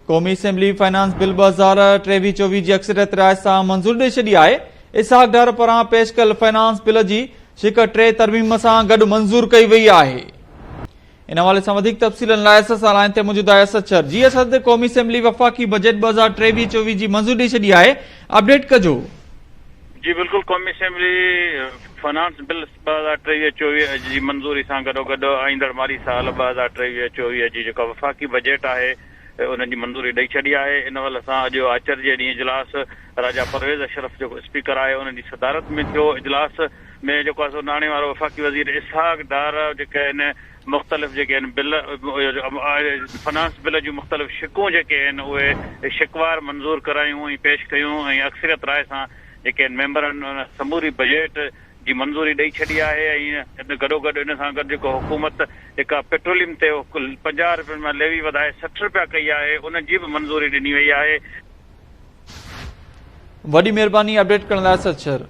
قومي assembly finance bill 2023 24 جي اڪثريت راء سان منظوري ڏئي ڇڏي آهي. اسحاق ڊار پاران پيش ڪيل فنانس بل جي شق 3 ترميم سان گڏ منظور ڪئي وئي آهي. ان حوالي سان وڌيڪ تفصيلن لاء اسد سان لائين تي موجود آهي اسد شر. جي اسد قومي اسيمبلي وفاقي بجيٽ 2023 24 جي منظوري ڏئي ڇڏي آهي اپڊيٽ ڪجو. جي بلڪل قومي اسيمبلي فنانس بل 2023 24 جي منظوري سان گڏوگڏ آئيندڙ مالي سال 2023 24 جي جيڪا وفاقي بجيٽ آهي ان جي منظوري ڏئي ڇڏي آهي ان حوالي سان اڄ آچر جي ڏينهن اجلاس راجا پرويز اشرف جيڪو اسپيڪر آهي ان جي صدارت ۾ ٿيو اجلاس ۾ جيڪو آهي سو ناڻي وارو وفاقي وزير اسحاق ڊار جيڪي آهن مختلف جيڪي آهن بل فنانس بل جون مختلف شقون جيڪي آهن اهي شقوار منظور ڪرايون ۽ پيش ڪيون ۽ اڪثريت راء سان جيڪي آهن ميمبرن ان سموري بجيٽ جي منظوري ڏئي ڇڏي آهي ۽ گڏوگڏ ان سان گڏ جيڪو حڪومت جيڪا پيٽروليم تي 50 رپين مان ليوي وڌائي 60 رپيا ڪئي آهي ان جي به منظوري ڏني وئي آهي. وڏي مهرباني اپڊيٽ ڪرڻ لاء اسد شر.